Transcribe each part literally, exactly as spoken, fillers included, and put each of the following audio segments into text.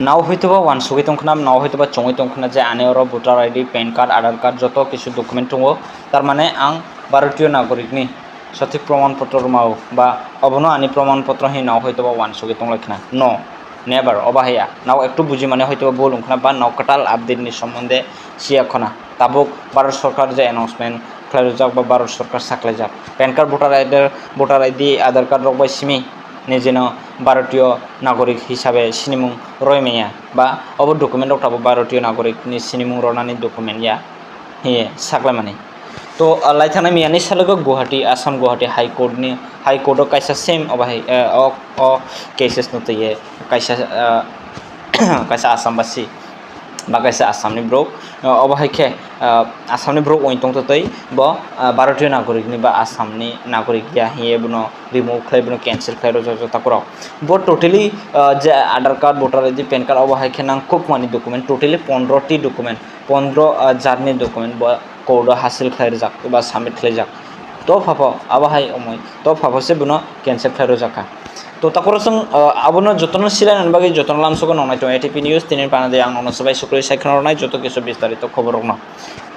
Nao hoitoba wansugwi tongkhna, nao hoitoba chongwi tongkhna je ani oro voter I D, pan card, Aadhaar card joto kisu document tongo, tar mane ang Bharotiyo Nagorik ni sothik proman potro rwmao ba obono ani proman potro hinwi nao hoitoba wansugwi tonglaikha. No, never, obo haiya. Nao ektu buji mane hoitoba bul wngkhna ba nao kwtal update ni sombonde siya khona. Tabuk Bharat Sorkar je announcement khlai rwjak ba Bharat Sorkar saklaijak, pan card, voter I D, voter I D, Aadhaar card rok bai simi nijino Bharotiyo Nagorik hisabe sinimung roi manya ba obo document rok tabuk Bharotiyo Nagorik ni sinimung ronani document ya hiye saklaimani. To, ah, laithana miyani salogo Guwahati, Assam Guwahati High Court ni, High Court o kaisa same obo hai, eh, o, o cases no twiye kaisa, ah, kaisa Assam basi ba kaisa Assam ni borok, ah, obo hai khe, ah, Assam ni borok wng tong twi bo, ah, Bharotiyo Nagorik ni ba Assam ni Nagorik ya hiye bono remove khlai, bono cancel khlai rwjak jota korok. Bo totally, ah, je Aadhaar card, voter I D, pan card obo hai khe nang kokmani document, totally pondro ti document, pondro, ah, jatni document bo court o hasil khlai rwjak ba submit khlaijak. To phapho abo hai omoi, to phapho se bono cancel khlai rwjak kha. To takoro chwng, ah, abono jotono silainani bagwi jotono lamsogo nongnai tongo A T P News, tini panade ang nono swbai sukrui sai khna rwnai joto kisu bistarito khobor rokno.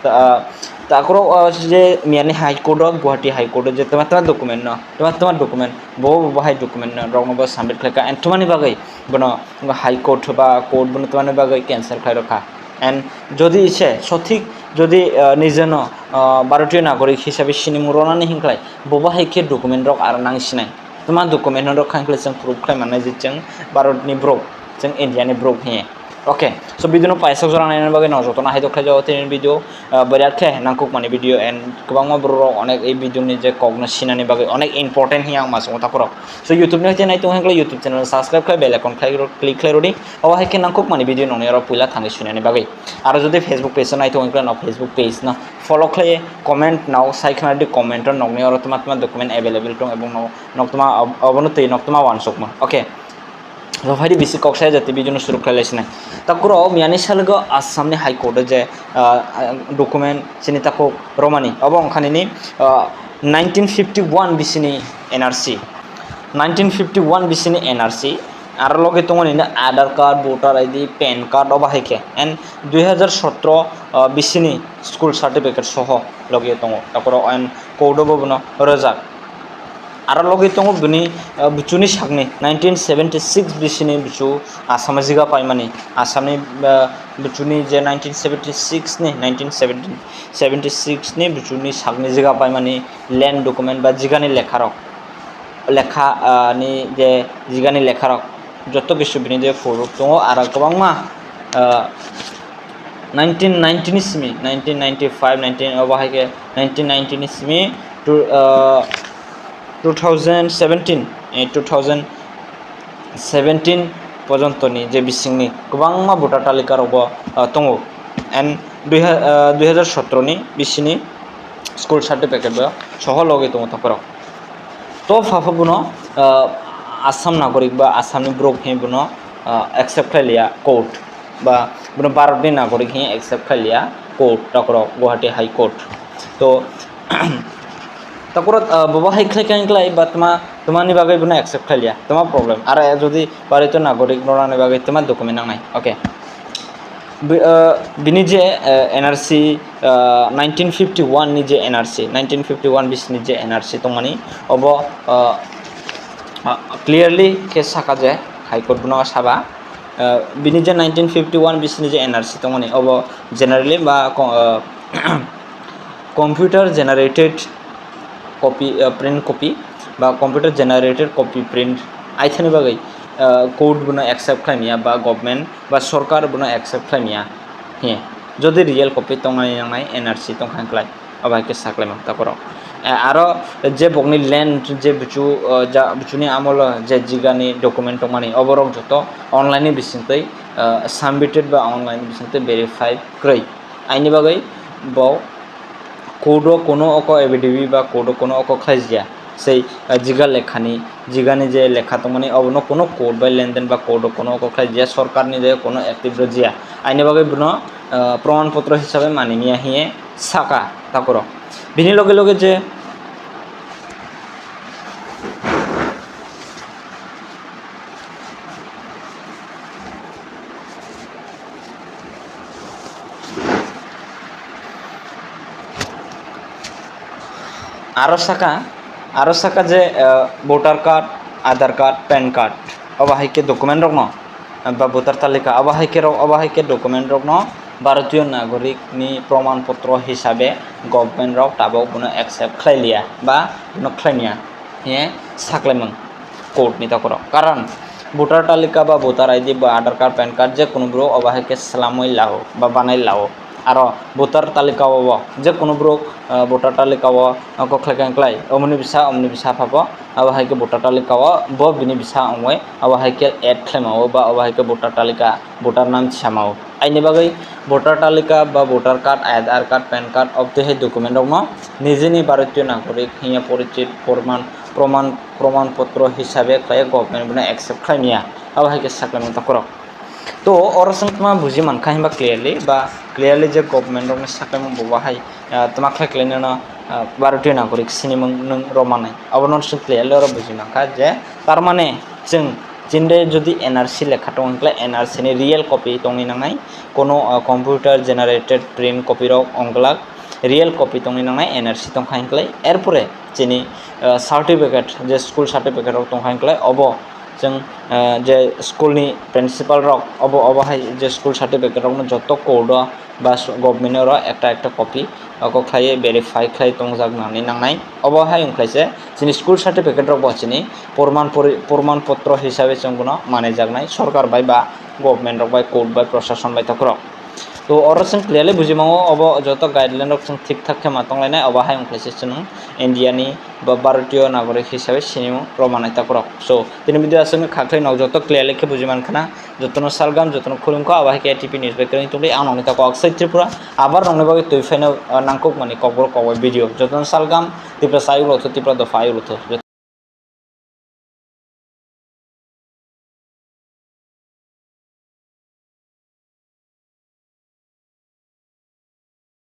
Ta-, takoro, ah, je miyani High Court o, Guwahati High Court o je twma twma document no, twma twma document, bo bo hai document no rokno bo submit khlai kha, and twmani bagwi bono High Court ba court bono twmani bagwi cancel khlai rwkha. And jodi se sothik, jodi, ah, nijeno, ah, Bharotiyo Nagorik hisabe sinimung ronani hinkhlai, bobo hai khe document rok aro nang sinai. Twma document rok kha hinkhlai chwng proof khlai mannai je chwng Bharat ni borok, chwng India ni borok hiye. Okay, so video no paisok jora nainani bagwi no jotono haidok khlai jago tini video, ah, bwrwi khe nangkukmani video and kwbangma borok rok onek ei video ni je kok no sinani bagwi onek important hiya ang ma songo takhorok. So YouTube ni hoite nai tongo hinkhlai YouTube channel subscribe khlai bell icon khlai ro-, click khlai rodi. Obo hai khe nangkukmani video nokni oro puila thangwi swinani bagwi. Aro jodi Facebook page o nai tongo hinkhlai no Facebook page no follow khlai comment no sai khna di comment o nokni oro twma twma document available tong ebong no nok twma ob-, obono twi nok twma wansukma. Okay. So, phaidi bisi kok saya jati video no suru khlai lai sinai. Takuro miyani salgo Assam ni High Court o je, ah, document chini takhuk romani. Obo wngkha nini, ah, nineteen fifty one bisini N R C. Nineteen fifty one bisini N R C. Aro logi tongo nini Aadhaar card, voter I D, pan card obo hai khe. And dui hazar sotro, ah, bisini school certificate soho logi tongo. Takuro and court o bo bono rwjak. Aro logi tongo bini, ah, buchuni sakni nineteen seventy six bisini buchu Assam jiga paimani. Assamni, ah, buchuni je nineteen seventy six ni, nineteen seventy, seventy six ni buchuni sakni jiga paimani land document ba jigani lekharok. Lekha, ah, ni je jigani lekharok joto kisu bini je phuruk tongo, aro kwbangma, ah, nineteen ninety ni simi, nineteen ninety five, nineteen, obo hai khe nineteen ninety ni simi, two, ah, two thousand seventeen, eh, two thousand seventeen porjonto ni je bisingni kwbangma voter talika rokbo, ah, tongo. And dui ha-, ah, dui hazar sotro ni bisini school certificate bo soho logi tongo takhorok. To phapha bono, ah, Assam nagorik ba Assamni borok hinwi bono, ah, accept khlai liya court ba bono Bharatni nagorik hinwi accept khlai liya court, takhorok Guwahati High Court. To takhorok, ah, bobo hai khlai khe wngklai ba tma, tmani bagwi bono accept khlai liya, tma problem? Aro jodi Bharatni nagorik rwnani bagwi tma document nangnai? Okay. Bi-, ah, bini je, ah, N R C, ah, nineteen fifty one ni je N R C, nineteen fifty one bisini je N R C tongmani, obo, ah, ah, clearly khe saka je High Court bono saba, ah, bini je nineteen fifty one bisini je N R C tongmani, obo generally ba ko-, ah, computer generated copy, ah, print copy ba computer generated copy print aithani bagwi, ah, court bono accept khlai manya ba government ba sorkar bono accept khlai manya. He, jodi real copy tongnai nangnai N R C tongkha hinklai, obo hai khe saklai mang takhorok. Eh, aro je bokni land, je buchu, ah, ja, buchuni amolo je jigani document tongmani, oborok joto online ni bisingtwi, ah, submitted ba online ni bisingtwi verify kwrwi. Aini bagwi bo court o kuno oko affidavit ba court o kuno oko khlai jaya. Sei, ah, jiga lekhani, jigani je lekha tongmani, obono kuno court bai lenden ba court o kuno oko khlai jaya, sorkarni je kuno active rw jaya. Aini bagwi bono, ah, proman potro hisabe mani manya hiye saka takhorok. Bini loge loge je Aro saka, aro saka je, eh, voter card, Aadhaar card, PAN card, obo hai khe document rokno, eh, ba voter talika, obo hai khe rok, obo hai khe document rokno Bharatiyo Nagorik ni proman potro hisabe government rok tabok bono accept khlai liya ba bono khlai niya hiye saklaimung court ni tokhorok. Karon voter talika ba voter I D ba Aadhaar card, PAN card je kunu borok obo hai khe swlamwi lao ba banai lao. Aro voter talika o bo je kunu borok, ah, voter talika o, ah, kok khlai khe klai omoni bisa, omoni bisa pha bo, abo hai khe voter talika o bo bini bisa ongoi abo hai khe add khlaima o ba abo hai khe voter talika, voter nam tisa ma o. Aini bagwi voter talika ba voter card, Aadhaar card, PAN card, obtwi hai document rokno nijini Bharatiyo Nagorik hiya porichit porman, proman, proman potro hisabe khlai government bono accept khlai niya. Abo hai khe saklaimung tokhorok. To oro chwng tma buji mankha hinba clearly ba clearly je government rokni saklaimung bo bahai, ah, tma khlai khlai nano, ah, Bharatiyo Nagorik sinimung nwng rw manai. Abono chwng clearly oro buji mankha je tar mane chwng chinde jodi N R C lekha tong hwnkhe N R C ni real copy tongwi nangnai, kono, ah, computer generated print copy rok ongglak, real copy tongwi nangnai N R C tongkha hwnkhe. Erpore chini, ah, certificate, je school certificate rok tongkha hwnkhe obo chwng, ah, je school ni principal rok obo, obo hai je school certificate rokno joto court o ba government oro ekta ekta copy, ah, kok khlaiwi verify khlai tongjak nani nangnai. Obo hai wngkhaise chini school certificate rok bo chini porman pori-, porman potro hisabe chwng bono manaijaknai sorkar bai ba government rok bai, court bai, prosason bai tokhorok. To oro chwng clearly bujimango obo joto guideline rok chwng thik thak khe ma tonglainai, obo hai wngkhaise chwng India ni ba Bharatiyo Nagorik hisabe sinimung rw manai tokhorok. So tini video aswk kha khlai nok joto clearly khe bujiman khana. Jotono salgam, jotono khulumkha, abo hai khe A T P news bai kwrwng tongdi. Ang nokni tako Aksai Tripura, abar nokni bagwi twi phaino, ah, nangkukmani kokborok kokbai video. Jotono salgam, Tiprasa ayuk lotho, Tipra dopha ayuk lotho.